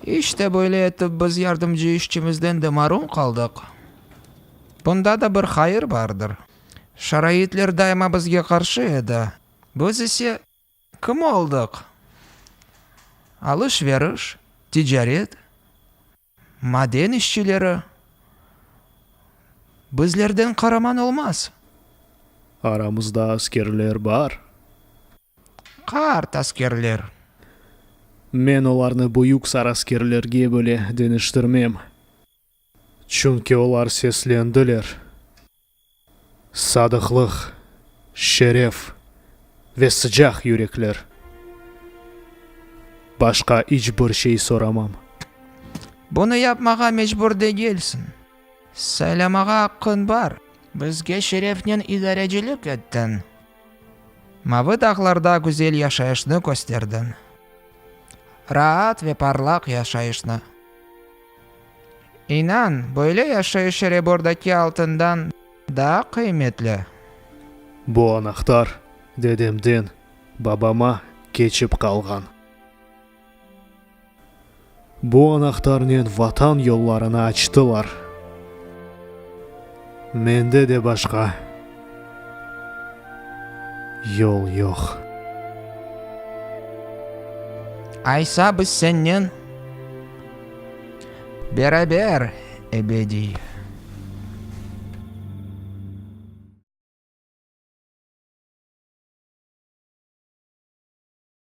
İşte böyle etip biz yardımcı işçimizden de marum qaldıq. Bunda da bir hayır bardır. Şaraitler daima bizge qarşı edi. Biz ise kim oldıq? Alış-veriş, ticaret, maden işçileri. Bizlerden qaraman olmaz. Aramızda askerler bar. Qart askerler. Men olarnı büyük saraskerlerge bile deñiştirmem. Çünki olar seslendiler, Sadıqlıq, şeref ve sıcaq yürekler. Başqa iç bir şey soramam. Bunı yapmağa mecbur degilsiñ. Saylamağa aqqıñ bar. Bizge şerefnen idarecilik ettiñ. Mavı dağlarda güzel yaşayışnı kösterdiñ. Raat ve parlaq yaşayışnı. İnan, böyle yaşayış Erebordaki altından daa qıymetli. Bu anahtar dedemden babama keçip qalğan. Bu anahtarnen Vatan yollarını açtılar. Mende de başqa yol yoq. Aysa biz sennen beraber ebediy.